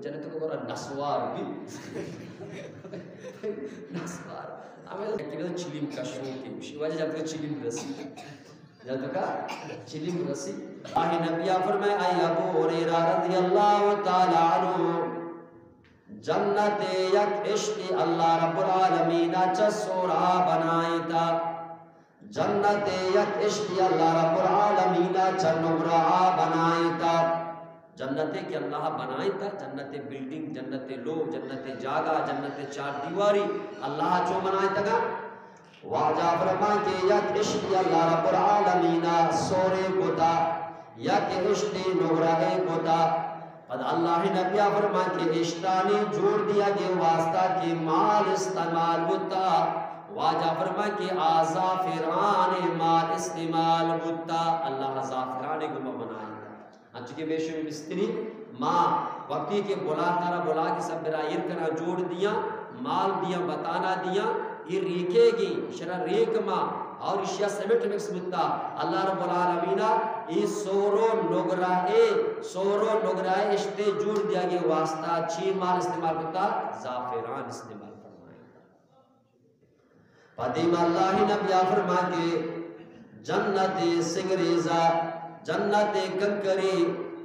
جنت کو گورا نسوار بھی۔ نسوار۔ ہمیں کہ چلیم کشوں کی، اسی وجہ جنت کو چلیم رسی۔ جنت کا چلیم رسی۔ آہ نبی فرمائے، اے ابو ہریرہ رضی اللہ تعالی عنہ، جنت یک اشتی اللہ رب العالمین چہ سورا بنائیتا۔ جنت یک اشتی اللہ رب العالمین چہ نگرہ بنائیتا۔ جنت کہ اللہ بنائیتا، جنت بلڈنگ، جنت لوگ، جنت جاگہ، جنت چار دیواری اللہ چو بنائیتگا۔ واجہ فرمائے کہ یک اشتی اللہ رب العالمین سورے کتا، یک اشتی نگرہ کتا۔ پد اللہ نبی فرمائے کہ اشتانی جوڑ دیگے واسطہ کہ مال استعمال بوتا۔ واجہ فرمائے کہ آ زعفران مال استعمال بوتا۔ اللہ زعفران گما بنائیتا۔ انچو کہ بے شمے مستری ما وقتی کہ بلا ترا بلا کہ سب برا ایر کنا جوڑ دیاں، مال دیاں، بتانا دیاں، اے ریکے گی، شرا ریک ما اور اشیا سیمنٹ مکس بوتا۔ اللہ رب العالمین اے سورو نگرہ اے، سورو نگرہ اے اشتے جوڑ دیگے واسطہ چی مال استعمال بوتا؟ زعفران استعمال فرمائے۔ پدیم اللہ نبی فرما کہ جنت سنگریزا، جنت کنکری،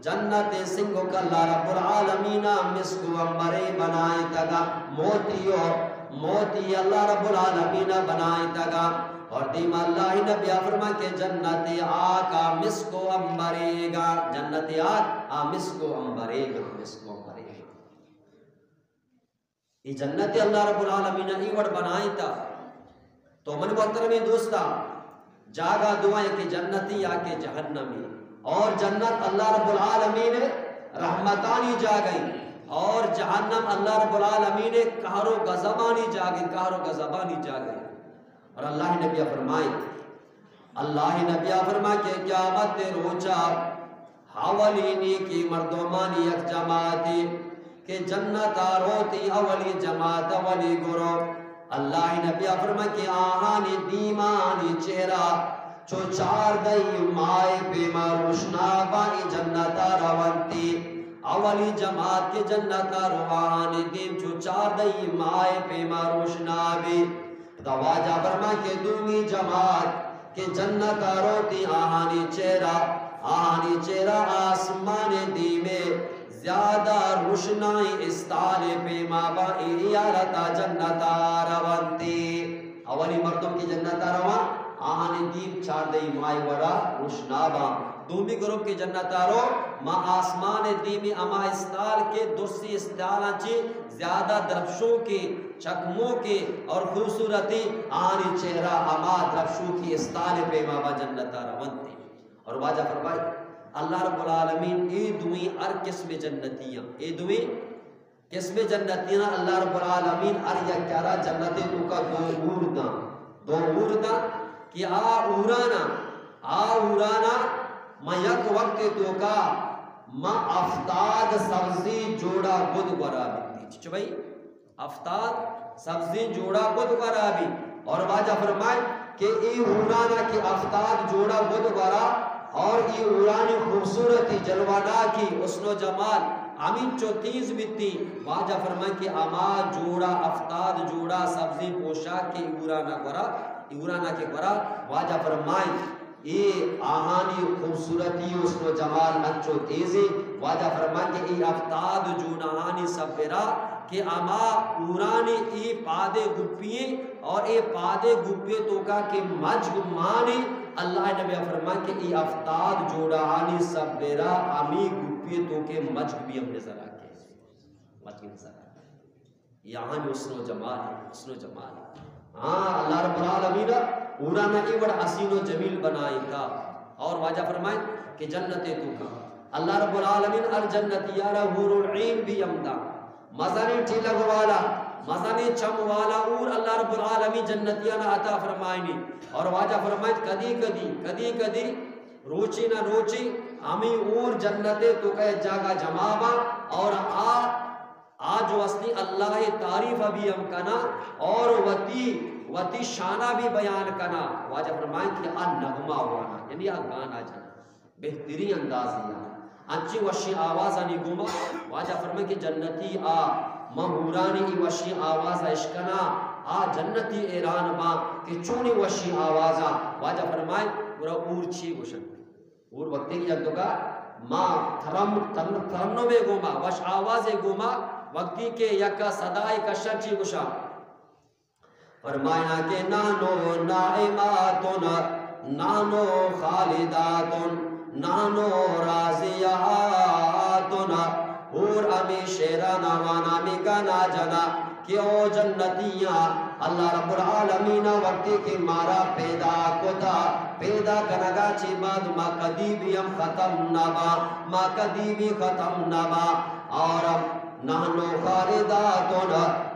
جنت سنگک اللہ رب العالمین مسک و عنبرے بنائیتگا، موتی و موتی اللہ رب العالمین بنائیتگا۔ اور دیم اللہ نبی فرما کہ جنت آکا مسک و عنبرے گا، جنت آک آ مسک و عنبرے گا، مسک و عنبرے گا۔ اے جنت اللہ رب العالمین اے وڑ بنائیتا۔ تو من محترمیں دوستاں، جاگہ دوئیں کہ جنتی یا کہ جہنمی۔ اور جنت اللہ رب العالمین رحمتانی جاگہ ایں، اور جہنم اللہ رب العالمین قہر و غضبانی جاگہ ایں، قہر و غضبانی جاگہ ایں۔ اور اللہ نبی فرمائے، اللہ نبی فرما کہ قیامت روچا اولی نیکی مردمانی یک جماعتی کہ جنتا روتی، اولی جماعت، اولی گروہ۔ اللہ نبی فرما کہ آہانی دیمانی چہرہ چو چاردہی ماہ پیما روشنابا، اے جنتا رونتی۔ اولی جماعت کہ جنتا رو، آہانی دیم چو چاردہی ماہ پیما روشنابی۔ پدا واجہ فرما کہ دومی جماعت کہ جنتا روتی، آہانی چہرہ، آہانی چہرہ آسمان دیمے زیادہ روشنائی استال پیما با، اے حالتا جنتا رونتی۔ اولی مردم کہ جنتا رواں، آہانی دیم چاردہی ماہ وڑا روشناباں۔ دومی گروپ کہ جنتا رو، ما آسمان دیمی ہما استال کہ درسی استالاں چی زیادہ درپشوکیں، چکموکیں اور خوبصورتیں، آہانی چہرہ ہما درپشوکی استال پیما با جنتا رونتی۔ اور واجہ فرمائے، اللہ رب العالمین اے دوئیں ہر قسم جنتیاں، اے دوئیں قسم جنتیاں اللہ رب العالمین ہر یکارا جنت توکا دو حور داں، دو حور داں کہ آ حورانا، آ حورانا ما یک وقت توکا ما ہفتاد سبزیں جوڑا گد گورا بیتی۔ چچو بھائی؟ ہفتاد سبزیں جوڑا گد گورا بی۔ اور واجہ فرمائے کہ اے حورانا کہ ہفتاد جوڑا گد گورا اور اے حورانی خوبصورتی، جلوہ ناکی، حسن و جمال ہمینچو تیز بیتی۔ واجہ فرمائے کہ ہما جوڑا، ہفتاد جوڑا سبزیں پوشاک کہ اے حورانا گورا، اے حورانا کہ گورا، واجہ فرمائے اے آہانی خوبصورتی، حسن و جمال انچو تیزیں۔ واجہ فرمائے کہ اے ہفتاد جوڑاہانی سبرا کہ ہما حورانی اے پادے گپی ایں اور اے پادے گپی توکا کہ مجگ مانے، اللہ نبی فرمائے کہ اے ہفتاد جوڑاہانی سبرا ہمی گپی توکے مجگ بھی ہم نظر آکے، مجگ نظر آکے۔ اے آہانی حسن و جمال، حسن و جمال۔ ہاں، اللہ رب العالمین حورانا اے وڑ حسین و جمیل بنائیتا۔ اور واجہ فرمائے کہ جنت توکا اللہ رب العالمین ہر جنتیارا حور العین بھی ہم دا۔ مزنیں ٹیلگ والا، مزنیں چم والا حور اللہ رب العالمین جنتیانا عطا فرمائنی۔ اور واجہ فرمائے کدی کدی، کدی کدی روچی نہ روچی ہمی حور جنت توکا جاگہ جمع با اور آ آ جو ہستی اللہ تعریف بھی ہم کنا اور وتی، وتی شانہ بھی بیان کنا۔ واجہ فرمائیں کہ آ نغمہ وانا، یعنی آ گانا جنا، بہترین اندازی آ۔ انچیں وشیں آوازانی گوما واجہ فرمائے کہ جنتی آ، من ہورانی اے وشیں آواز ءَ اشکناں، آ جنتی حیران باں کہ چونیں وشیں آوازاں۔ واجہ فرمائے، گڑا ہور چی گوشن؟ ہور وقتی کہ یک دگہ ما ترم-، ترن-، ترنمے گوما، وش آوازے گوما، وقتی کہ یک صدائے کشن چی گوشاں؟ فرمایا کہ نحن ناعمات، نحن خالدات، نحن راضیات۔ ہور ہمے شعرانا وانا، ہمے گانا جنا کہ او جنتیاں، اللہ رب العالمین وقتی کہ مارا پیدا کتا، پیدا کنگا چی بعد ما کدی بھی ہم ختم نہ با، ما کدی بھی ختم نہ با۔ اور نحن خالدات،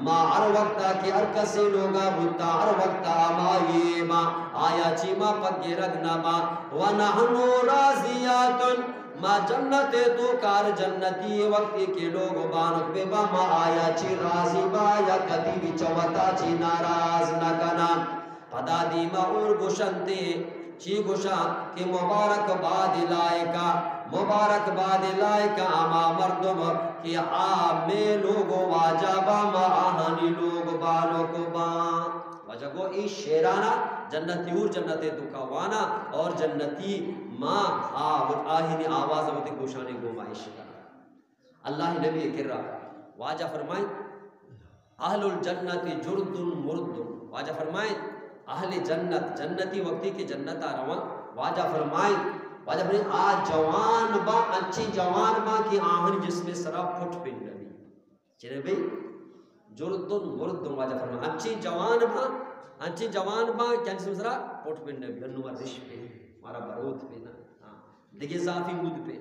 ما ہر وقت کہ ہر کسے لوگا بوتا، ہر وقت ہمائی ما، آیا چی ما پگرگ نہ با۔ و نحن راضیات، ما جنت توکا ہر جنتی وقتی کہ لوگ بانک بے با، ما آیا چی راضی با، یا کدی بھی چہ وتا چی ناراض نہ کنا۔ پدا دیما ہور گوشنتے، چی گوشاں کہ مبارک باد لائقا، مبارک باد لائقا ہما مردم کہ آ مئے لوگ و واجہ با، ما آہانی لوگ بانک باں۔ واجہ گو اے شعرانا جنتی ہور جنت توکا وانا اور جنتی ما آ وت آہینی آواز وتی گوشانی گوما اشکنا۔ اللہ نبی کرا واجہ فرمائیں، اہل الجنت جرد مرد۔ واجہ فرمائیں، اہل جنت، جنتی وقتی کہ جنتا رواں، واجہ فرمائیں، واجہ فرمائیں، آ جوان با، انچیں جوان با کہ آہن جسم سرا پٹ پن نبی۔ چرے بھئی؟ جرد مرد، واجہ فرمائیں، انچیں جوان با، انچیں جوان با کہ جسم سرا پٹ پن نبی، انو ما رش پہ، مارا بروت پہ نا۔ ہاں۔ دگہ اضافی مد پہ۔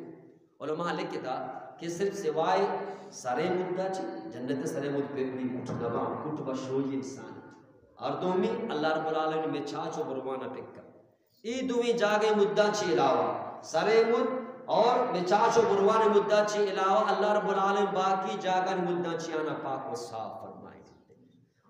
علماء لکھتا کہ صرف سوائے سرے مدہ چی، جنت سرے مد پہ بھی کٹ نبا، کٹ بشوئی انسان۔ اور دومی اللہ رب العالمین میں چاچ و بروانا ٹکا۔ اے دومی جاگہ مدہ چی علاوہ، سرے مد اور میں چاچ و بروان مدہ چی علاوہ اللہ رب العالمین باقی جاگہ مدہ چی آنا پاک و صاف فرمائے۔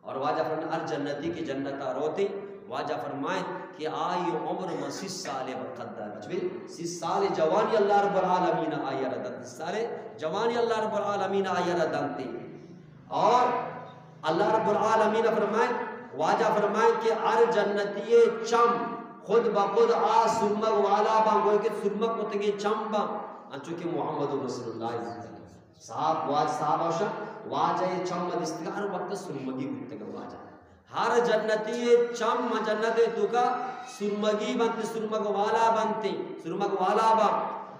اور واجہ فرمائے، ہر جنتی کہ جنتا روتے، واجہ فرمائے کہ آئی عمر ما سی سال برکت دار۔ چوی سی سال جوانی اللہ رب العالمین آئی را دنت، سی سال جوانی اللہ رب العالمین آئی را دنتے۔ اور اللہ رب العالمین فرمائے، واجہ فرمائے کہ ہر جنتی چم خود بخود آ سرمگ والا باں، گوئے کہ سرمگ کتگیں چم باں، انچو کہ محمد رسول اللہ صاحب، واج صاحب اوشا، واجہ اے چم دیستگا ہر وقت سرمگی بوتگا واجہ۔ ہر جنتی اے چم جنت توکا سرمگی بنت، سرمگ والا بنت، سرمگ والا با۔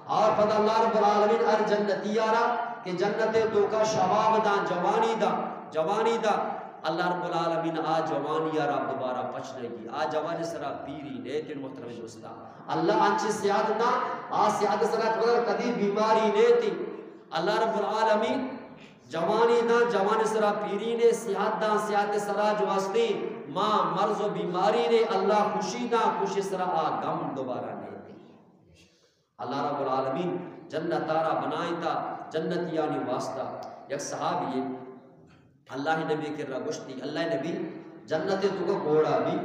اور پدا اللہ رب العالمین ہر جنتی آرا کہ جنت توکا شباب داں، جوانی داں، جوانی داں، اللہ رب العالمین آ جوانی آرا دوبارہ پچ نگی، آ جوانی سرا پیری نیتیں محترم دوستاں۔ اللہ انچی صحت داں، آ صحت سرا کدی بیماری نیتیں۔ اللہ رب العالمین جوانی داں، جوانی سرا پیری نے، صحت داں، صحت سرا جو ہستی ما مرض و بیماری نے، اللہ خوشی داں، خوشی سرا آ غم دوبارہ نیتیں۔ اللہ رب العالمین جنت آرا بنائیں تا جنتیانی واسطہ۔ یک صحابی اللہ نبی کرا گوشتی، اللہ نبی، جنت توکا گھوڑا بی،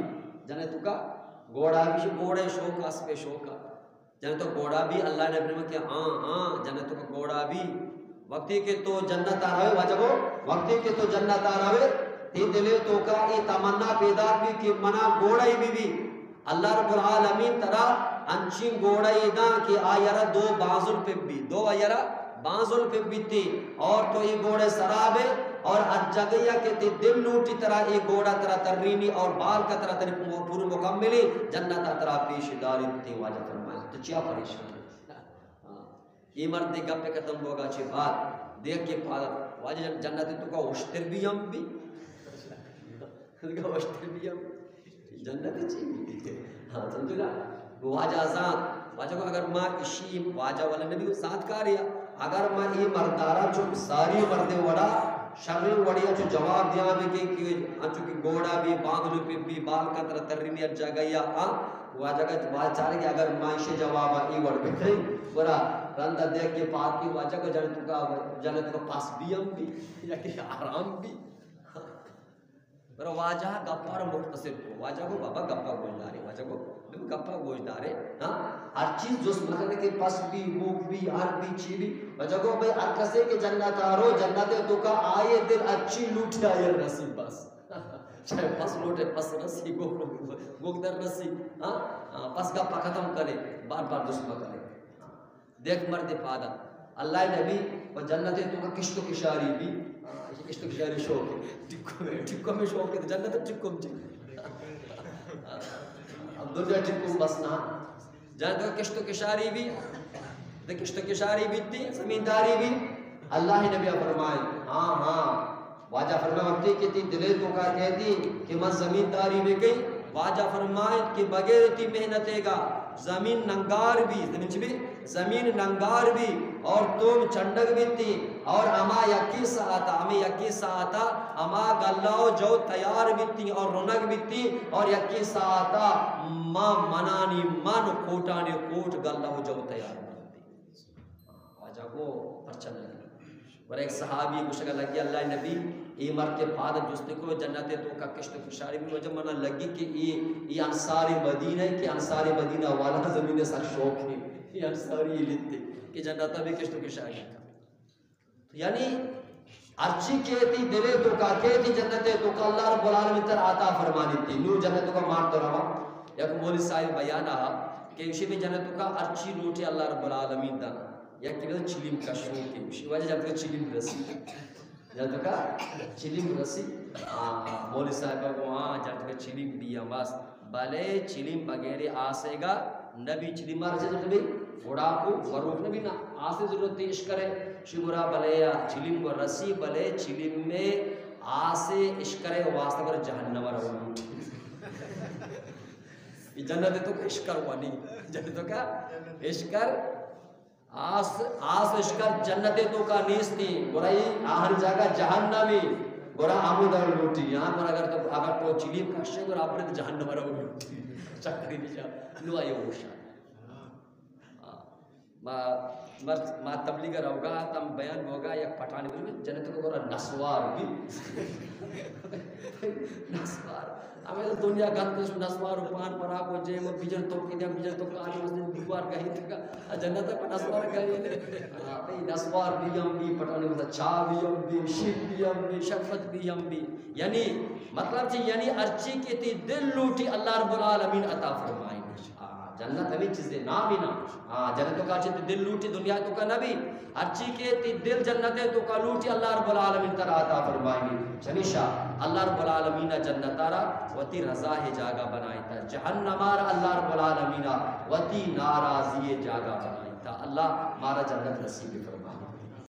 جنت توکا گھوڑا بی، گھوڑے شوق، اسب شوق۔ جنت توکا گھوڑا بی، اللہ نبی فرمائے کہ ہاں، ہاں، جنت توکا گھوڑا بی۔ وقتی کہ تو جنت آ روے، واجہ گو، وقتی کہ تو جنت آ روے، تی دلے توکا اے تمنا پیدا بی کہ منا گھوڑا ہی بی بی۔ اللہ رب العالمین ترا انچیں گھوڑا ہی داں کہ آئی را دو بانزل پہ بی، دو آئی را بانزل پہ بیتی اور تو اے گھوڑے سرا بے اور ہر جگہ یا کہ تی دل لوٹی ترا اے گھوڑا ترا ترینی اور بال کا ترا تری پورا مکملی جنت ترا پیش داری تی۔ واجہ فرمائے تو چیا پریشان ہے؟ ہاں۔ اے مرد گپ ختم بوگا چے بعد دیکھ کے پاد واجہ جن-، جنت توکا اشتر بھی ہم بھی۔ اشتر بھی ہم۔ جنت چی؟ ہاں، سمجھو نا؟ واجہ زانت، واجہ گو اگر ما اشی واجہ والا نبی زانت کاریا، اگر ما اے مردارا چو ساری مردے وڑا، شریں وڑیا چو جواب دیا بی کہ، کہ انچو کہ گھوڑا بی، بانزل پہ بی، بال کا ترا ترینی ہر جگہ یا، ہاں، واجہ کا واجہ چارے کہ اگر ما اشی جواب اے وڑ بکھیں، برا رندا دیکھ کے پاکی واجہ کو جنت توکا، جنت توکا پاس بھی ہم بھی، یا کہ آرام بھی۔ پر واجہ گپا را مختصر کو، واجہ گو بابا گپا گوشداری، جگو، بلے گپا گوش دارے، ہاں؟ ہر چیز جست مکنے کہ پس بی، موک بی، ہر بی، چی بی۔ و جگو بھئی ہر کسے کہ جنت آرو، جنت توکا آئے دل ہرچی لوٹی آئے نصیب بس۔ چاہے پس لوٹے، پس رسی، گوک، گوک در رسی، ہاں؟ ہاں، پس گپا ختم کرے، بار بار جست مکنے۔ دیکھ مرد پادا۔ اللہ نبی و جنت توکا کشت و کشاری بی۔ ہاں، کشت و کشاری شوق ہے۔ ٹکو میں، ٹکو میں شوق ہے، جنت ٹکو میں۔ اب دنیا ٹکو بس نہ۔ جنت توکا کشت و کشاری بی۔ دے کشت و کشاری بی تی، زمینداری بی۔ اللہ نبی فرمائے، ہاں، ہاں۔ واجہ فرمائے، وقتی کہ تی دلے توکا کہتی کہ من زمینداری بکئی، واجہ فرمائے کہ بغیر تی محنتے گا زمین ننگار بی، زمین چی بی؟ زمین ننگار بی اور توم چنڈگ بیتی اور ہما یکی ساعتا، ہمیں یکی ساعتا ہما گلہ و جو تیار بیتی اور رونگ بیتی اور یکی ساعتا ما منانی من کوٹانی کوٹ گلہ و جو تیار بیتی۔ واجہ گو پرچہ نہ لگی۔ گڑا یک صحابی گوشگا لگی، اللہ نبی، اے مرد کہ پاد جست کو جنت توکا کشت و کشاری بی، واجہ منا لگی کہ اے، اے انصار مدینہ ہے کہ انصار مدینہ والا زمین سر شوق ہے۔ اے انصاری لیتے کہ جنت بھی کشت و کشاری کا۔ یعنی ہرچی کہ تی دلے توکا، کہ تی جنت توکا اللہ رب العالمین تر عطا فرمانی تی۔ نو جنت توکا مار تو روا۔ یک مولوی صاحب بیان آ کہ اشی میں جنت توکا ہرچی لوٹی اللہ رب العالمین دا۔ یک کہ چلیم کشو کے، اشی واجہ جنت توکا چلیم رسی۔ جنت توکا چلیم رسی۔ آ، مولوی صاحب کو، ہاں، جنت توکا چلیم بی ہم است۔ بلے چلیم بغیر آسے گا نبی، چلیم مار چیز نبی، گڑا کو وروک نبی نا، آسے ضرورت تی اشکرے، شی گڑا بلے یا چلیم کو رسی، بلے چلیم میں آسے اشکرے واسطہ کر جہنم رو۔ یہ جنت توکا اشکر وانی، جنت توکا اشکر آس، آس اشکر جنت توکا نیستی، گڑا ای آہن جاگہ جہنمی، گڑا ہمو در لوٹی۔ ہاں، گڑا اگر تو، اگر تو چلیم کشے، گڑا اپنے تو جہنم رو لوٹی۔ چکری بجا، نو آئی ہوشا۔ ہاں۔ ما، مر-، ما تبلیغ روگا، تم بیان ہوگا، یک پٹھانی بولی، جنت توکا گڑا نسوار بی۔ نسوار۔ ہمیں تو دنیا گند کش نسوار و پان پراک و جیم و بیجن تو کی دیم، بیجن تو کاری مسجد دیوار گئی تکا۔ جنت پہ نسوار گئی۔ ہاں، بھئی نسوار بی ہم بی، پٹانی مطلب چاہ بی ہم بی، شیر بی ہم بی، شربت بی ہم بی۔ یعنی مطلب چی؟ یعنی ہرچی کہ تی دل لوٹی اللہ رب العالمین عطا فرمائی۔ ہاں، جنت ہمیں چیزیں نام ہی نا۔ ہاں، جنت توکا چی تی دل لوٹی دنیا توکا نبی۔ ہرچی کہ تی دل جنت توکا لوٹی اللہ رب العالمین ترا عطا فرمائینی۔ چمیشا اللہ رب العالمین جنت را وتی رضا ہے جاگہ بنائیتا، جہنم را اللہ رب العالمین وتی ناراضی ہے جاگہ بنائیتا۔ اللہ مارا جنت نصیب فرمائے۔